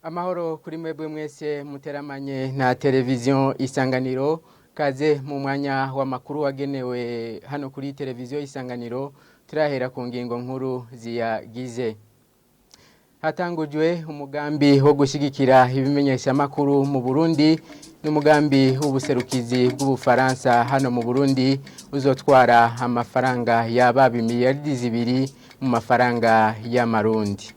Amahoro kuri mwebwe mwese muteramanye na televiziyo Isanganiro. Kaze mu mwanya w'amakuru wagenewe hano kuri televiziyo Isanganiro. Turahera ku ngingo nkuru ziyagize. Hatangujwe umugambi wo gushyigikira ibimenyeshamakuru mu Burundi n'umugambi w'ubuserukizi bw'Ubufaransa hano mu Burundi uzotwara amafaranga yaba 2 miliyaridi mu mafaranga y'amarundi.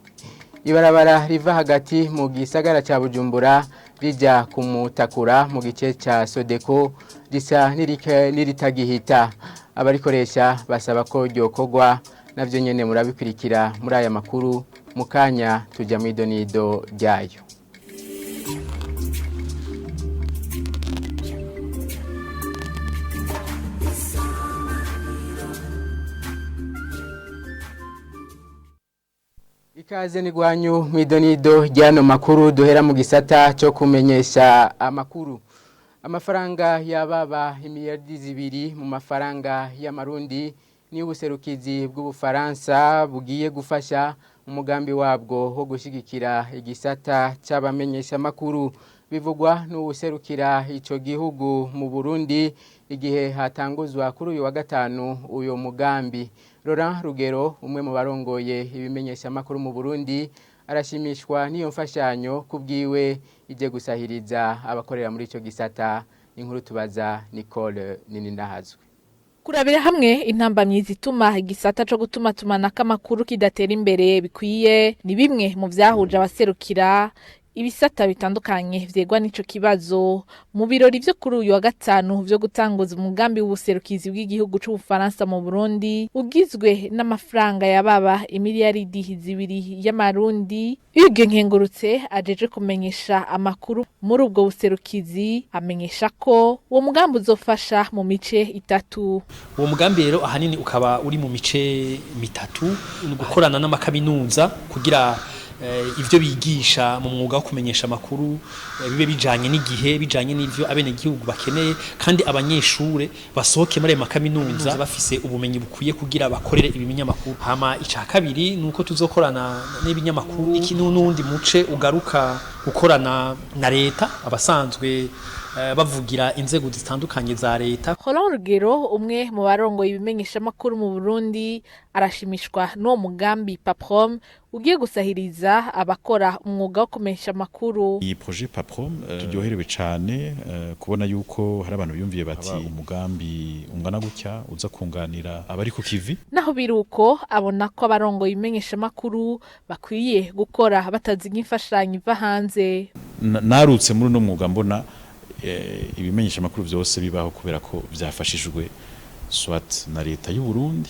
Ibarabara riva hagati mu gisagara ca Bujumbura rijya kumutakura mu gice ca Sodeko risa n'iritagihita, abarikoresha basaba ko ryokorwa. Navyo nyene murabikurikira muri aya makuru. Mu kanya tujya mu idonido ryayo. Ikaze ni gwanyu mu idonido ry'ano makuru. Duhera mu gisata cyo kumenyesha amakuru. Amafaranga yababa 2 miliyaridi mu mafaranga y'amarundi ni ubuserukizi bw'Ubufaransa bugiye gufasha umugambi wabwo wo gushyigikira igisata cy'abamenyesha makuru. Bivugwa n'ubuserukira ico gihugu mu Burundi igihe hatanguzwa kuri uyu wa gatanu uyu mugambi. Laurent Rugero, umwe mu barongoye ibimenyesha makuru mu Burundi, arashimishwa n'iyo mfashanyo. Kubwiwe ije gusahiriza abakorera muri ico gisata. Inkuru tubaza Nicole Nininahazwe. Kurabira hamwe intambamyi zituma igisata co gutumatumanako amakuru kidatera imbere bikwiye ni bimwe mu vyahuje abaserukira ibisata bitandukanye vyegwa n'ico kibazo mu birori vyo kuri uyu wa gatanu vyo gutanguza umugambi w'ubuserukizi bw'igihugu c'Ubufaransa mu Burundi ugizwe n'amafaranga yababa 2 miliyaridi y'amarundi. Hugues Nkengurutse ajeje kumenyesha amakuru muri ubwo buserukizi amenyesha ko uwo mugambi uzofasha mu mice itatu. Uwo mugambi rero ahanini ukaba uri mu mice mitatu: ni gukorana n'amakaminuza kugira ivyo bigisha mu mwuga wo kumenyesha amakuru bibe bijanye n'igihe, bijanye n'ivyo abenegihugu bakeneye, kandi abanyeshure basohoke muri ayo makaminuza bafise ubumenyi bukwiye kugira bakorere ibinyamakuru. Hama ica kabiri nuko tuzokorana n'ibinyamakuru. Iki n'undi muce ugaruka gukorana na leta, abasanzwe bavugira inzego zitandukanye za leta. Roland Rugero, umwe mu barongoye ibimenyeshamakuru mu Burundi, arashimishwa n'uwo mugambi PAPROM ugiye gusahiriza abakora umwuga wo kumenyesha amakuru. Iyi projet PAPROM, turyoherewe cane kubona yuko hari abantu biyumviye bati umugambi ungana gutya uza kunganira abari ku kivi. Naho biruko, abona ko abarongoye ibimenyeshamakuru bakwiye gukora bataziga imfashanyo iva hanze. Narutse muri uno mwuga mbona ibimenyesha amakuru vyose bibaho kubera ko vyafashijwe soit na leta y'u Burundi,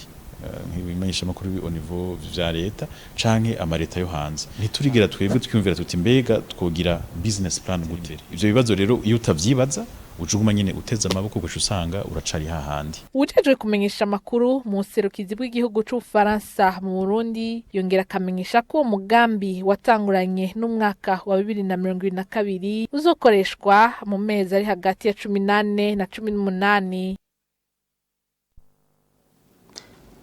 nk'ibimenyesha amakuru au niveau vya leta canke amareta yo hanze. Ntiturigera twebwe twiyumvira tuti: "Mbega twogira business plan gute?" Ivyo bibazo rero iyo utavyibaza, ujuguma nyene uteze amaboko, ugaca usanga uracari hahandi. Uwujejwe kumenyesha amakuru mu buserukizi bw'igihugu c'Ubufaransa mu Burundi yongera akamenyesha ko uwo mugambi watanguranye n'umwaka wa 2022 uzokoreshwa mu mezi ari hagati ya 14 na 18.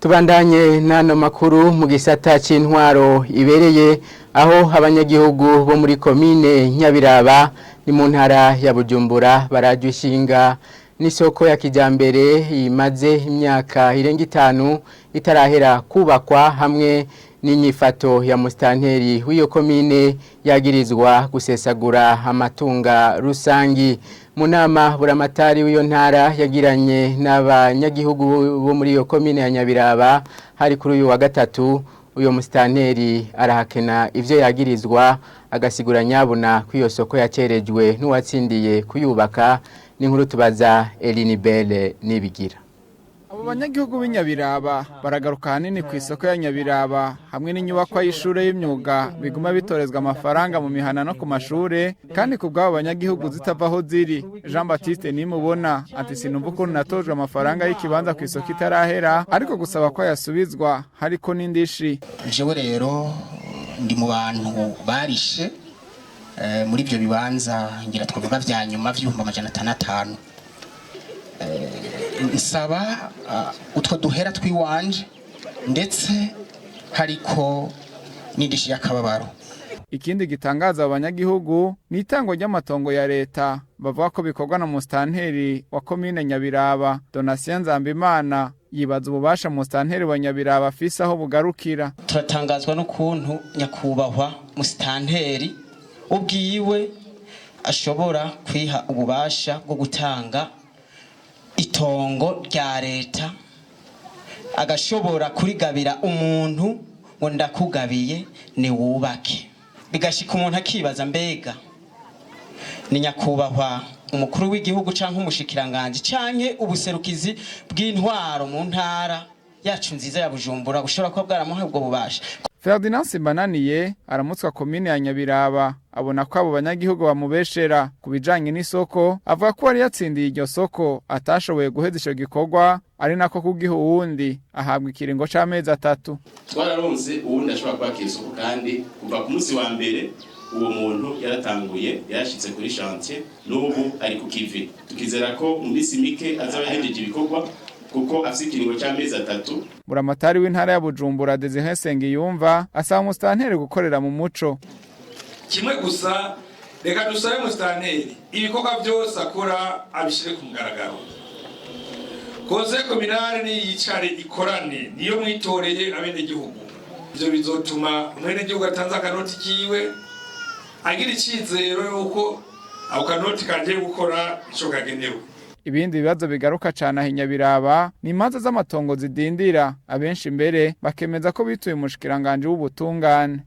Tubandanye n'ano makuru mu gisata c'intwaro ibereye, aho abanyagihugu bo muri komine Nyabiraba ni mu ntara ya Bujumbura barajwe ishinga n'isoko ya kijambere imaze imyaka irenga 5 itarahera kubakwa, hamwe n'inyifato ya mustanteri w'iyo komine yagirizwa gusesagura amatunga rusangi. Mu nama buramatari w'iyo ntara yagiranye n'abanyagihugu bo muri iyo komine ya Nyabiraba hari kuri uyu wa gatatu, uyo mustanteri arahakena ivyo yagirizwa, agasigura nyabuna ko iyo soko yacerejwe n'uwatsindiye kuyubaka. N'inkuru tubaza Eline Belle Nibigira. Abo banyagihugu b'inyabiraba baragaruka ahanini ku isoko ya Nyabiraba hamwe n'inyubakwa y'ishure y'imyuga biguma bitorezwa amafaranga mu mihana no ku mashure, kandi ku bw'abo banyagihugu zitava aho ziri. Jean Baptiste Nimubona ati: "Sinumva ukuntu natojwe amafaranga y'ikibanza ku isoko itarahera, ariko gusaba ko yasubizwa hariko n'indishi." Jewe rero ndi mu bantu barishe muri ibyo bibanza, ngira twavuga vya nyuma 605,000. Nsaba utwo duhera twiwanje, ndetse hariko n'indishi y'akababaro. Ikindi gitangaza abo banyagihugu ni itangwa ry'amatongo ya leta bavuga ko bikorwa na musitanteri wa komine Nyabiraba. Donatien Nzambimana yibaza ububasha musitanteri wa Nyabiraba afise aho bugarukira. Turatangazwa n'ukuntu nyakubahwa musitanteri ubwiwe ashobora kwiha ububasha bwo gutanga itongo rya leta, agashobora kurigabira umuntu ngo ndakugabiye ni wubake, bigashika umuntu akibaza mbega ni nyakubahwa umukuru w'igihugu canke umushikiranganji canke ubuserukizi bw'intwaro mu ntara yacu nziza ya Bujumbura bushobora kuba bwaramuhaye ubwo bubasha. Ferdinand Simbananiye aramutswa komine ya Nyabiraba abona ko abo banyagihugu bamubeshera ku bijanye n'isoko, avuga ko wari yatsindiye iryo soko atashoboye guheza ico gikorwa, ari nako kugiha uwundi ahabwa ikiringo c'amezi 3. Twararonse uwundi ashobora kwakira isoko, kandi kuva ku munsi wa mbere uwo muntu yaratanguye, yarashitse kuri chantier, n'ubu ari ku kivi. Tukizera ko mu minsi mike azaba yahejeje ibikorwa kuko afise ikiringo c'amezi 3. Buramatari w'intara ya Bujumbura Desire Nsengiyumva asaba umusitanteri gukorera mu muco. Kimwe gusa, reka dusabe umusitanteri ibikorwa byose akora abishire ku mugaragaro. Conseil communal niyicare ikorane, niyo mwitoreye abenegihugu. Ivyo bizotuma umwenegihugu atanze akanoti kiwe agira icizero yuko ako kanoti kagiye gukora ico kagenewe. Ibindi bibazo bigaruka cyane aho Nyabiraba ni imanza z'amatongo zidindira, abenshi mbere bakemeza ko bituye umushikiranganje w'ubutungane.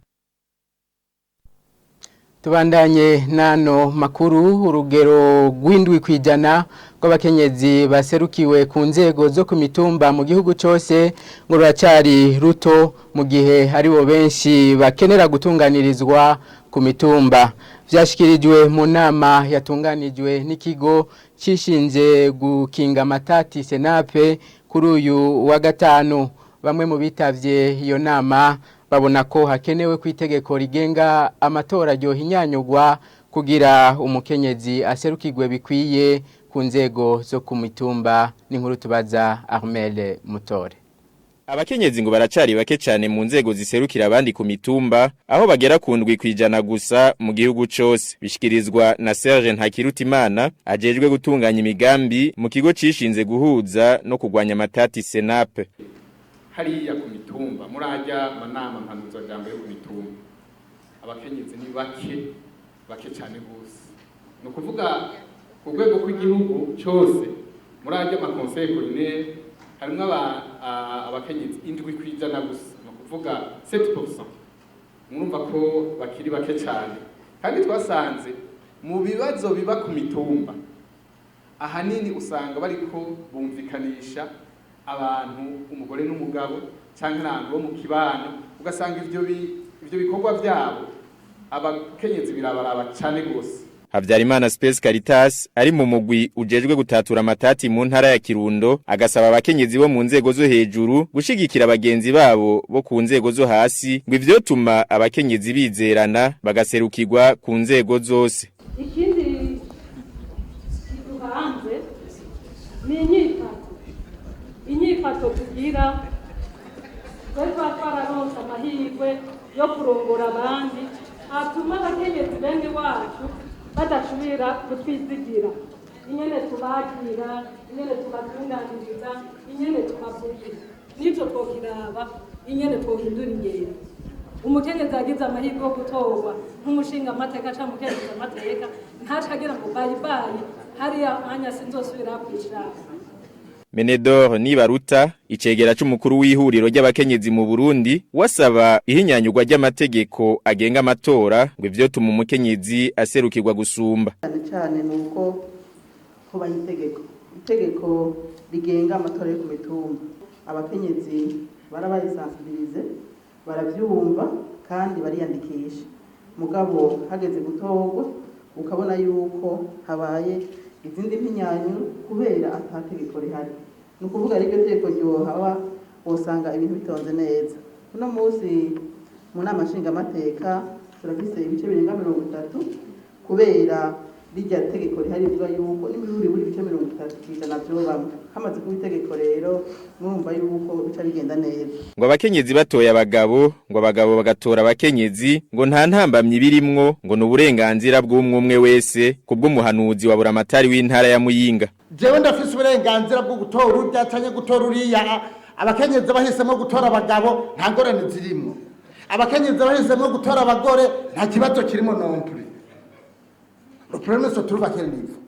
Tubandanye nano makuru. Urugero 7% rw'abakenyezi baserukiwe ku nzego zo ku mitumba mu gihugu cyose ngo ruracyari ruto, mu gihe aribo benshi bakenera gutunganirizwa ku mitumba. Vyashikirijwe mu nama yatunganijwe n'ikigo cishinze gukinga amatati Senape kuri uyu wa gatanu. Bamwe mu bitavye iyo nama babona ko hakenewe kwitegeko rigenga amatora ryohinyanyugwa kugira umukenyezi aserukirwe bikwiye ku nzego zo ku mitumba. N'inkuru tubaza Armel Mutore. Abakenyezi ngo baracari bake cyane mu nzego ziserukira abandi ku mitumba, aho bagera ku 7% gusa mu gihugu cose. Bishikirizwa na Serge Ntakirutimana ajejwe gutunganya imigambi mu kigo cishinze guhuza no kugwanya amatati Senape. Hariya ku mitumba murajya manama mpanuzajambo yo ku mitumba, abakenyezi ni bake bake cyane gose. Ni ukuvuga ku rwego rw'igihugu cyose murajya ama conseil communaire harimwo abakenyezi 7% gusa, ni ukuvuga 7%. Murumva ko bakiri bake cyane, kandi twasanze mu bibazo biba ku mitumba ahanini usanga bariko bumvikanisha abantu, umugore n'umugabo canke abantu bo mu kibano, ugasanga ivyo bikorwa vyabo abakenyezi birabaraba cane gose. Habyarimana Space Caritas ari mu mugwi ujejwe gutatura amatati mu ntara ya Kirundo agasaba abakenyezi bo mu nzego zo hejuru gushigikira abagenzi babo bo ku nzego zo hasi, ngo ivyotuma abakenyezi bizerana bagaserukirwa ku nzego zose. Ikindi kiduhanze ni inyifato, inyifato tugira twe twararonse amahirwe yo kurongora abandi, atuma abakenyezi bene wacu badashobora kutwizigira, ingene tubakira, ingene tubatunganiriza, ingene tubavugira, n'ivyo twokiraba ingene twohindura ingendo. Umukenyezi agize amahirwe yo gutorwa nk'umushinga amateka canke umukenyezi amateka ntacagira ngo bayibayi hariya mwanya sinzosubira kwishaka. Menedor Nibaruta, icegera c'umukuru w'ihuriro ry'abakenyezi mu Burundi, wasaba ihinyanyurwa ry'amategeko agenga amatora ngo ivyo tuma umukenyezi aserukirwa gusumba. Cyane cyane nuko kuba itegeko rigenga amatora yo ku mitumba, abakenyezi barabayisensibilize, baravyumva kandi bariyandikisha. Mugabo hageze gutorwa ukabona yuko habaye izindi mpinyanyu kubera atategeko rihari. Ni ukuvuga ariko itegeko ryohaba wosanga ibintu bitonze neza. Uno munsi mu nama nshingamateka turafise ibice birenga 30 kubera Rirya tegeko rihari rivuga yuko n'imiburiburi 30% vyobamwo. Hamaze kuba itegeko rero, murumva yuko bica bigenda neza. Ngo abakenyezi batoye abagabo, ngo abagabo bagatora abakenyezi, ngo nta ntambamyi birimwo, ngo ni uburenganzira bw'umwe umwe wese, kubw'umuhanuzi wa buramatari w'intara ya Muyinga. Jewe ndafise uburenganzira bwo gutora urya canke gutora uriya. Abakenyezi bahisemo gutora abagabo, nta ngorane zirimwo. Abakenyezi bahisemo gutora abagore, nta kibazo kirimo non plus. Le problème se trouve à quel niveau?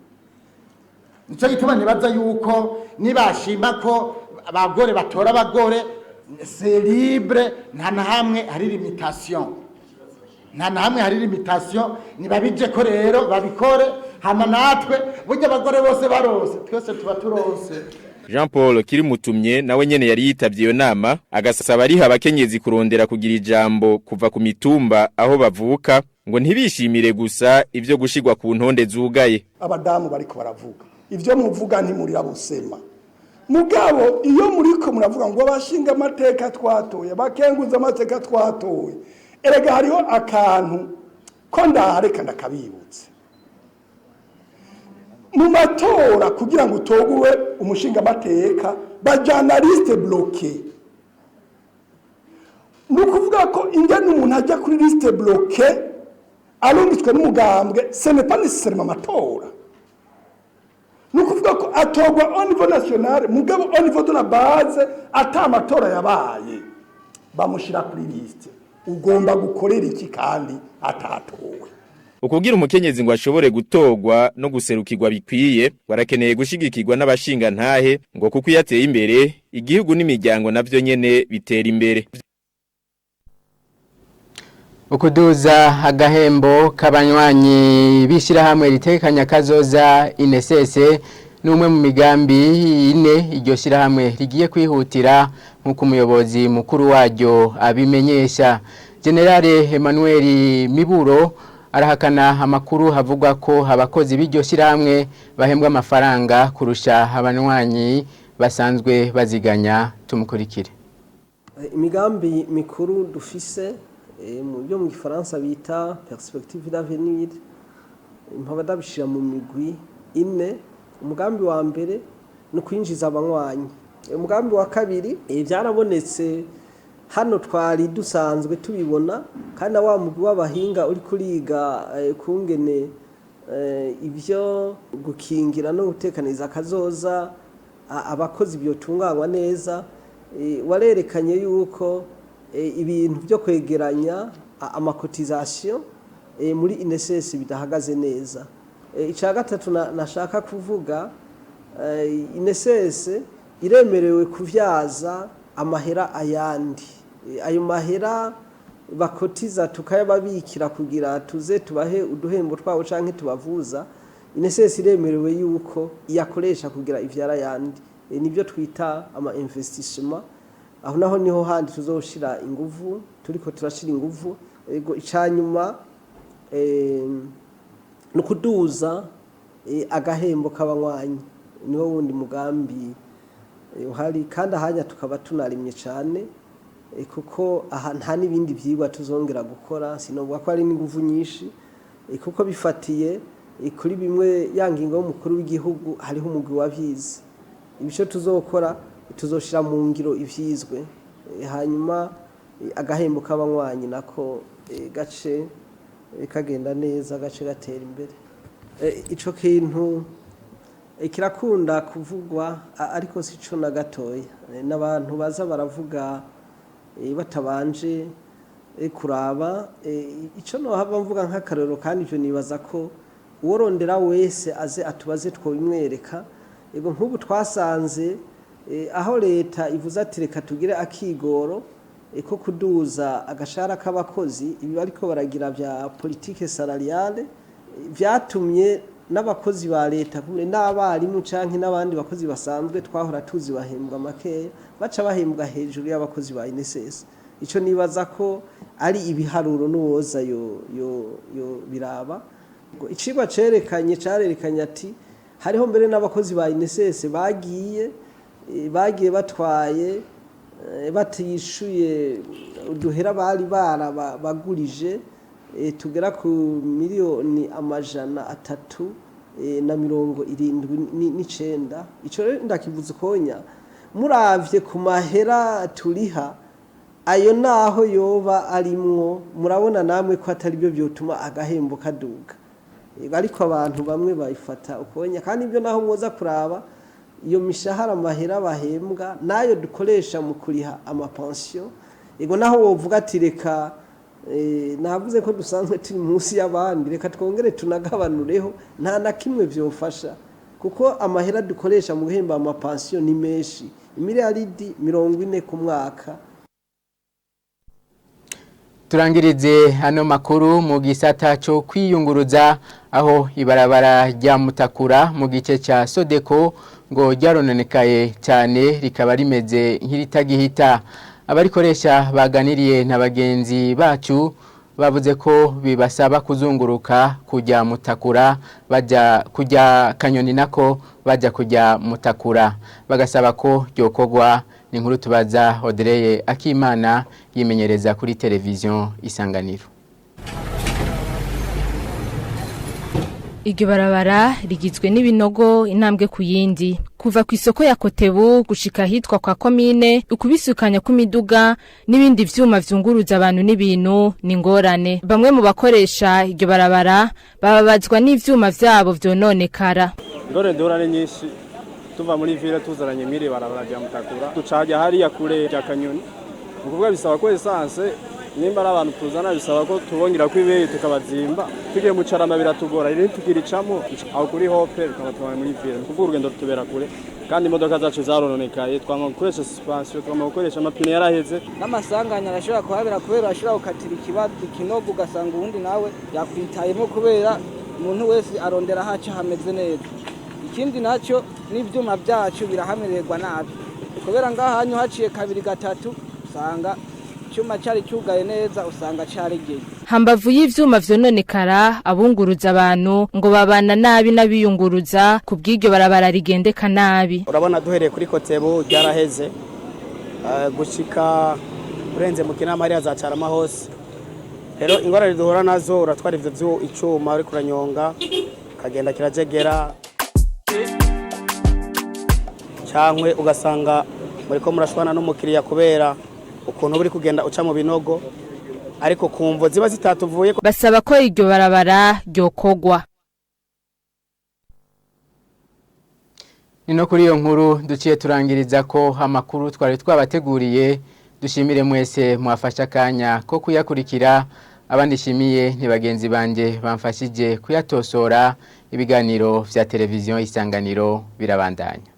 Nico gituma nibaza yuko nibashima ko abagore batora abagore, c'est libre. Nta na hamwe hari limitation, nta na hamwe hari limitation. Nibabije ko rero babikore, hama natwe burya abagore bose barose, twese tuba turose. Jean Paul Kirimutumye nawe nyene yari yitavye iyo nama, agasaba ariha abakenyezi kurondera kugira ijambo kuva ku mitumba aho bavuka, ngo ntibishimire gusa ivyo gushigwa ku ntonde zugaye. Abadamu bariko baravuga, ivyo muvuga ntimurira busema. Mugabo iyo muriko muravuga ngo abashinga amateka twatoye, abakenguza amateka twatoye, erega hariho akantu ko ndahareka ndakabibutse. Mu matora, kugira ngo utoguwe umushinga amateka, bajana liste bloquée. Ni ukuvuga ko ingene umuntu ajya kuri liste bloquée arungitswe n'umugambwe, ce n'est pas nécessairement amatora. Ni ukuvuga ko atorwa au niveau national, mugabo au niveau de la base ata amatora yabaye, bamushyira kuri liste. Ugomba gukorera iki kandi atatowe? Ukugira umukenyezi ngo ashobore gutorwa no guserukirwa bikwiye, barakeneye gushigikirwa n'abashinga ntahe, ngo kuko iyo ateye imbere igihugu n'imiryango navyo nyene bitera imbere. Ukuduza agahembo k'abanywanyi b'ishyirahamwe ritekanya kazoza INSS ni umwe mu migambi ine iryo shyirahamwe rigiye kwihutira, nk'uko umuyobozi mukuru waryo abimenyesha. Generale Emmanuel Miburo arahakana amakuru havugwa ko abakozi b'iryo shyirahamwe bahembwa amafaranga kurusha abanywanyi basanzwe baziganya. Tumukurikire. Imigambi mikuru dufise, mu byo mu gifaransa bita perspective d'avenir, mpaba ndabishira mu migwi ine. Umugambi wa mbere ni ukwinjiza abanywanyi. Umugambi wa kabiri, byarabonetse hano, twari dusanzwe tubibona, kandi na wa mugwi w'abahinga uri kuriga kungene ibyo gukingira no gutekaniza akazoza abakozi byotunganywa neza, warerekanye yuko ibintu byo kwegeranya amacotisations muri INSS bidahagaze neza. Icya gatatu nashaka kuvuga, INSS iremerewe kuvyaza amahera ayandi. Ayo mahera bakotiza tukayababikira kugira tuze tubahe uduhembo twabo canke tubavuza, INSS iremerewe yuko iyakoresha kugira ivyara ayandi. Nibyo twita ama investissement. Aho naho niho handi tuzoshira inguvu, turiko turashira inguvu. Ego, icanyuma ni ukuduza agahembo k'abanywanyi, niwo wundi mugambi uhari. Kandi ahanya tukaba tunarimye cyane, kuko aha nta n'ibindi byigwa tuzongera gukora. Sinovuga ko ari n'inguvu nyinshi, kuko bifatiye kuri bimwe ya ngingo y'umukuru w'igihugu, hariho umugwi wavyize. Ibice tuzokora, tuzoshira mu ngiro ivyizwe. Hanyuma agahembo k'abanywanyi nako gace kagenda neza, gace gatera imbere. Ico kintu kirakunda kuvugwa, ariko si co na gatoya. N'abantu baza baravuga batabanje kuraba. Ico nohava mvuga nk'akarorero, kandi ivyo nibaza ko uworondera wese aze atubaze twobimwereka. Ego, nk'ubu twasanze aho leta ivuze ati reka tugire akigoro ko kuduza agashahara k'abakozi, ibi bariko baragira vya politique salariale, vyatumye n'abakozi ba leta kumwe n'abarimu canke n'abandi bakozi basanzwe twahora tuzi bahembwa makeya, baca bahembwa hejuru y'abakozi ba INSS. Ico nibaza ko ari ibiharuro n'uwoza yo biraba. Icigwa cerekanye, carerekanye ati hariho mbere n'abakozi ba INSS bagiye batwaye batishuye uduhera bari barabagurije. tugera ku miliyoni 379. Ico rero ndakivuze ukonya muravye ku mahera turiha ayo naho yoba arimwo, murabona namwe ko atari byo byotuma agahembo kaduga. Ariko abantu bamwe bayifata ukonya, kandi ibyo naho mwoza kuraba iyo mishahara amahera bahembwa nayo dukoresha mu kuriha amapansiyo. Ego naho wovuga ati reka navuze ko dusanzwe turi munsi y'abandi, reka twongere tunagabanureho, nta na kimwe vyofasha kuko amahera dukoresha mu guhemba amapansiyo ni menshi, imiliyaridi 40 ku mwaka. Turangirize hano makuru mu gisata cyo kwiyunguruza, aho ibarabara rya Mutakura mu gice cya Sodeko ngo ryarononekaye cyane rikaba rimeze nk'iritagihita. Abarikoresha baganiriye na bagenzi bacu bavuze ko bibasaba kuzunguruka kujya Mutakura bajya kujya Kanyoni nako bajya kujya Mutakura, bagasaba ko ryokogwa. Ni inkuru tubaza Audrey Akimana yimenyereza kuri televiziyo Isanganiro. Iryo barabara rigizwe n'ibinogo intambwe ku yindi, kuva ku isoko ya Kotebu gushika ahitwa kwa komine. Ukubisukanya kw'imiduga n'ibindi vyuma vyunguruza abantu n'ibintu ni ngorane. Bamwe mu bakoresha iryo barabara bababazwa n'ivyuma vyabo vyononekara. Ingorane duhura ni nyinshi, tuva muri ville tuzaranye mw'iri barabara rya Mutakura ducaja hariya kure rya Kanyoni. Ni ukuvuga bisaba ko essence nimba ari abantu tuzana bisaba ko tubongera ko ibeyi tukabazimba, tugiye mu Carama biratugora, rero tukiricamo aho kuri Hope bikabatwara muri ville. Ni ukuvuga urugendo rutubera kure, kandi imodoka zacu zarononekaye, twama gukoresha suspension, twama gukoresha amapine yaraheze. N'amasanganya arashobora kuhabera kubera ashobora gukatira ikibazo ikinogo, ugasanga uwundi nawe yakwitayemo kubera umuntu wese arondera haca hameze neza. Ikindi nacyo n'ivyuma byacu birahamererwa nabi kubera ngaha hanyu haciye kabiri gatatu usanga icyuma cyari cyugaye neza, usanga cyaregeye. Hambavu y'ivyuma vyononekara, abunguruza abantu ngo babana nabi n'abiyunguruza ku bw'iryo barabara rigendeka nabi. Urabona duhereye kuri Kotebu ryaraheze, gushika urenze mu Kinama hariya za Carama hose. Rero ingorane duhura nazo, uratwara ivyo icuma uriko uranyonga kagenda kirajegera, cankwe ugasanga muriko murashwana n'umukiriya kubera ukuntu buri kugenda uca mu binogo, ariko kumvo ziba zitatuvuye. Basaba ko iryo barabara ryokogwa. Nino kuri iyo nkuru duciye turangiriza ko amakuru twari twabateguriye. Dushimire mwese mwafashe akanya ko kuyakurikira. Abandi shimiye ni bagenzi banje bamfashije kuyatosora. Ibiganiro vya televiziyo Isanganiro birabandanya.